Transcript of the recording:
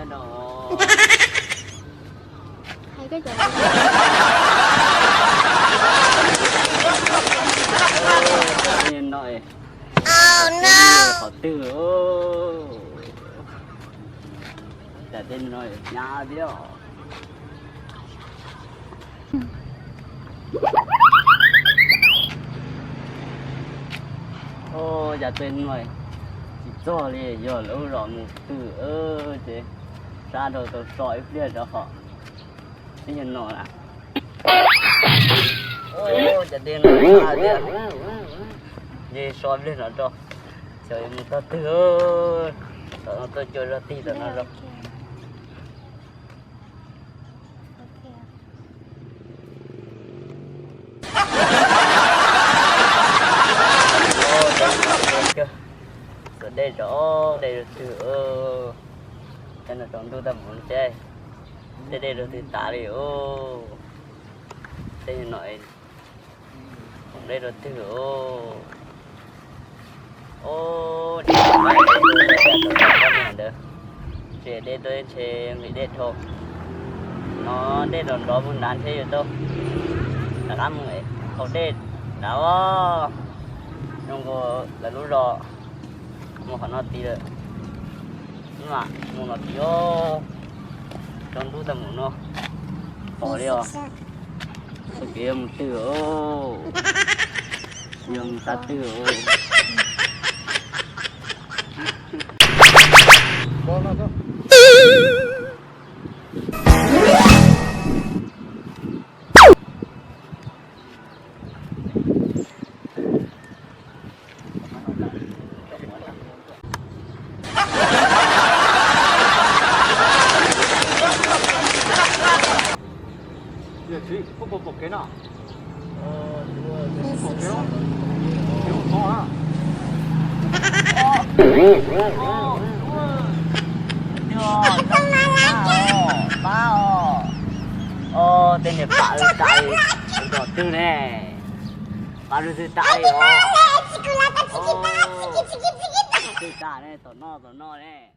Hais koj cov no, qhov twg, cas tej no hnyav thiab os. Cas tej no tsis txog li, yog lawv zos mus twg ces sab rau tau so ib pliag rau hom. Ib yam no na, cas tej no hnyav thiab, ces so ib pliag no rau, xyov yuav mus tog twg, tom no tuaj cua zog tig tom no rau. Txawm dej rau, dej rau twg, tej no tsaus ntuj tag mus seb tej dej rau twg tas li os. Tej no dej rau twg os. Ntawd tsis dej tuaj ntshe nqis dej dhau. No dej rau nrov mus nrad ntshe yuav tau rov qab mus haus dej nrad os. Zoo nkaus lawv lub zos mus qhov no tid lawm. Mus no tid os. Tsaus ntuj tag mus no, pom li os. Txoj kev yuav mus twg os, yuav mus qhov twg os. Tej niag pam tas li, tom twg ne? Pam lug twg tas li os? Twg tas ne? Tom no, tom no ne.